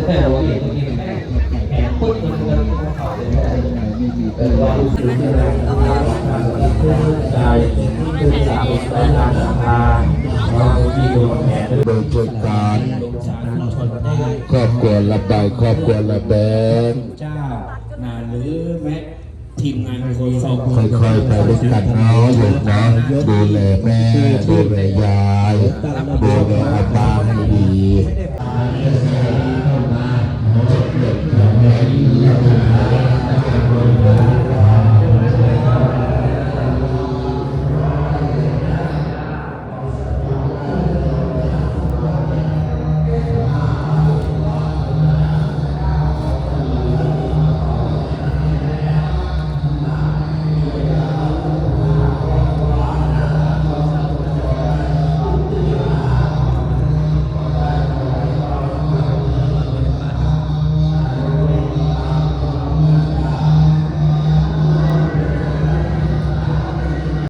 ໂດຍຈັດການຄອບຄົວລະໃບ ຄອບຄົວລະແບງ ເຈົ້ານະ ຫຼືແມ່ ທີມງານຄົນສອງຄົນ ຄ່ອຍໆໄປດ້ວຍກັນເນາະ ໂຍມເນາະ ດູແລແມ່ ດູແລຍາຍ ດູແລອາປາໃຫ້ດີ.